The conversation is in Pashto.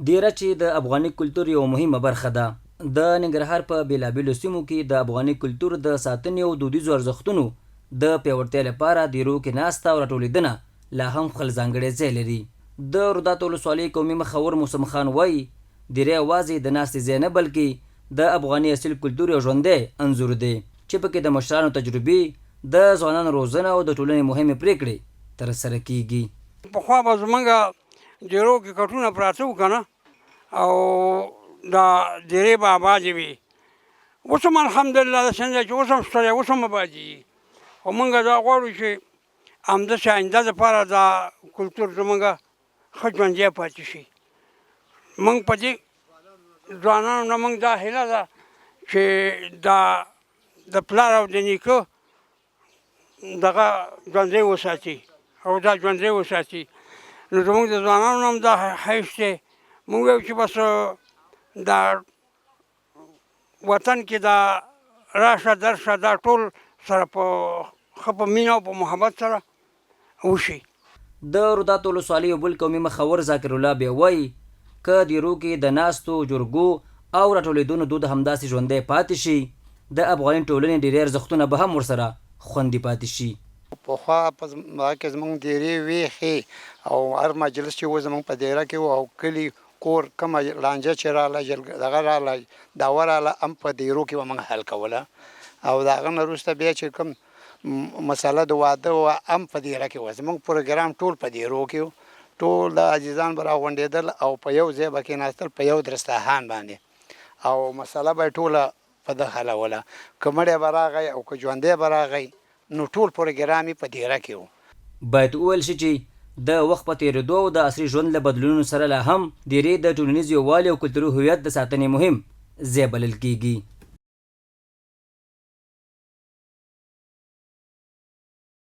دېره چې د افغاني کلتور یوه مهمه برخه ده، د ننګرهار په بېلابېلو سیمو کې د افغاني کلتور د ساتنې او دودیزو ارزښتونو د پیاوړتیا لپاره دېرو کې ناسته او راټولېدنه لا هم خپل ځانګړی ځای لري. د روداتو ولسوالۍ قومي مخور موسم خان وايي، دېره یوازې د ناستې ځای نه، بلکې د افغاني اصیل کلتور یو ژوندی انځور دی، چې پکې د مشرانو تجربې، د ځوانانو روزنه او د ټولنې مهمې پرېکړې ترسره کېږي. پخوا به زمونږ دیرو کې کټونه پراته وو کنه او دا دیرې به آبادې وي. اوس هم الحمدلله داسې نه دی چې اوس هم شته دی، اوس هم آبادېږي، خو مونږ دا غواړو چې همداسې آینده دپاره دا کلتور زمونږ ښه ژوندی پاتې شي. مونږ په دې ځوانانو نه مونږ دا هیله ده چې دا د پلار او د نیکه دغه ژوندی وساتي او دا ژوندی وساتي. نو زمونږ د ځوانانو هم دا خواهش دی، مونږ وایو چې بس دا وطن کې دا راشه درشه دا ټول سره په ښه په مینه او په محبت سره وشي. د روداتو ولسوالۍ یو بل قومي مخور ذاکرالله بیا وايي، که دېرو کې د ناستو، جرګو او راټولېدونو دود همداسې ژوندی پاتې شي، د افغاني ټولنې ډېری ارزښتونه به هم ورسره خوندي پاتې شي. پخوا په دغه کې زموږ دېرې وې ښې او هر مجلس چې و زموږ په دېره کې و او کلي کور کومه لانجه چې راله جرګه دغه راله دعوه راله هم په دېرو کې به موږ حل کوله او د هغه نه وروسته بیا چې کوم مسله د واده وه هم په دېره کې وه. زموږ پروګرام ټول په دېرو کې و. ټول د عزیزان به راغونډېدل او په یو ځای به کېناستل په یو درسترخوان باندې او مسله به یې ټوله په ده حلوله. که مړی به راغی او که ژوندی به راغی نو ټول پروګرام یې په دېره کې و. باید وویل شي چې د وخت په تېرېدو او د عصري ژوند له بدلونونو سره لا هم دېرې د ټولنیز یووالي او کلتوري هویت د ساتنې مهم ځای بلل کېږي.